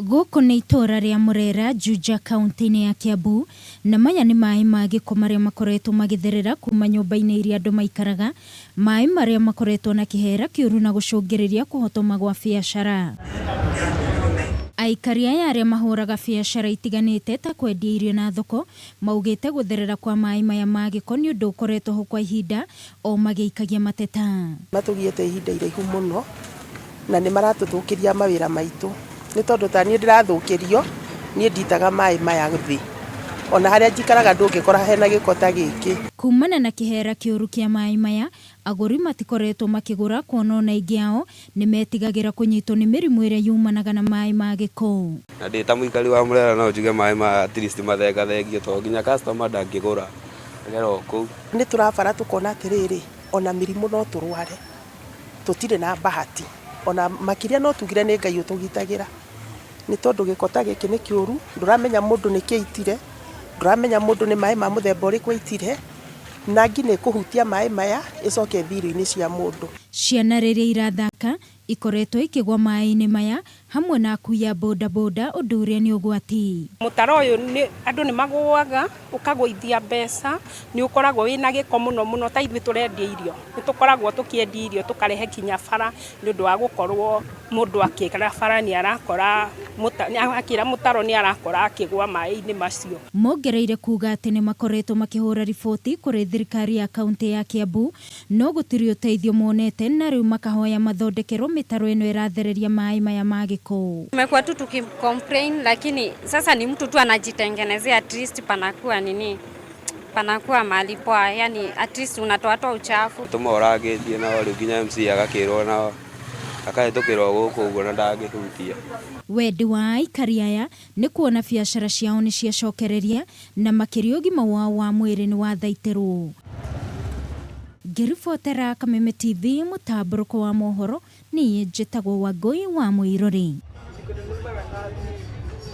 Gũkũ nĩ itũũra rĩa Murera, Juja, kauntĩ-inĩ ya Kiambu, na maya nĩ maĩ ma gĩko marĩa makoretwo magĩtherera kuma nyũmba-inĩ iria andũ maikaraga, maĩ marĩa makoretwo na kĩhera kĩũru na gũcũngĩrĩria kũhotoma gwa biacara. Aikari aya arĩa mahũraga biacara itiganĩte ta kwendia irio na thoko, maugĩte gũtherera kwa maĩ maya ma gĩko nĩ ũndũ ũkoretwo ho kwa ihinda o magĩikagia mateta. Matũgiĩte ihinda iraihu mũno na nĩ maratũthũkĩria mawĩra maitũ nĩ tondũ ta niĩ ndĩrathũkĩrio, niĩ nditaga maĩ maya thĩ, ona harĩa njikaraga ndũngĩkora hena gĩko ta gĩkĩ. Kumana na kĩhera kĩũru kĩa maĩ maya, agũri matikoretwo makĩgũra kuona ona aingĩ ao nĩ metigagĩra kũnyitwo nĩ mĩrimũ ĩrĩa yumanaga na maĩ ma gĩko. Na ndĩ ta mũikari wa Murera no njuge maĩ maya at least mathengathengio tondũ nginya customer ndangĩgũra agere o kũu. Nĩ tũrabara tũkona atĩrĩrĩ, ona mĩrimũ no tũrware, tũtirĩ na bahati, ona makĩria no tugire nĩ Ngai ũtũgitagĩra, nĩ tondũ gĩko ta gĩkĩ nĩ kĩũru, ndũramenya mũndũ nĩkĩ aitire, ndũramenya mũndũ nĩ maĩ ma mũthemba ũrĩkũ aitire, na ngi nĩ ĩkũhutia maĩ maya ĩcoke ĩthiĩ irio-inĩ cia mũndũ. Ciana rĩrĩa irathaka ikoretwo ikĩgwa maĩ-inĩ maya hamwe na akui a boda boda ũndũ ũrĩa nĩ ũgwati. Mũtaro ũyũ nĩ andũ nĩ magũaga, ũkagũithia mbeca, nĩ ũkoragwo wĩna gĩko mũno mũno ta ithuĩ tũrendia irio, nĩ tũkoragwo tũkĩendia irio tũkarehe kinya bara nĩ ũndũ wa gũkorwo mũndũ akĩra bara nĩ arakora, akĩra mũtaro nĩ arakora akĩgwa maĩ-inĩ macio. Mongereire kuga atĩ nĩ makoretwo makĩhũra riboti kũrĩ thirikari ya kaunti ya Kiambu no gũtirĩ ũteithio monete na rĩu makahoya mathondekerwo mĩtaro ĩno ĩrathereria maĩ maya ma gĩko. Tumekuwa tu tukicomplain, lakini sasa ni mtu tu anajitengenezea, at least panakuwa nini, panakuwa mahali poa, yani at least unatoatoa uchafu. Tũmorangĩtie nao rĩu nginya MC agakĩrwo nao akahĩtũkĩrwo gũkũ ũguo na ndangĩhutia. Wendi wa aikari aya nĩ kuona biacara ciao nĩ ciacokereria na makĩria ũgima wao wa mwĩrĩ nĩ wathaitĩrwo. Ngĩribotera Kameme TV mũtambũrũko wa mohoro, niĩ njĩtagwo Wangũi wa Mũirũrĩ.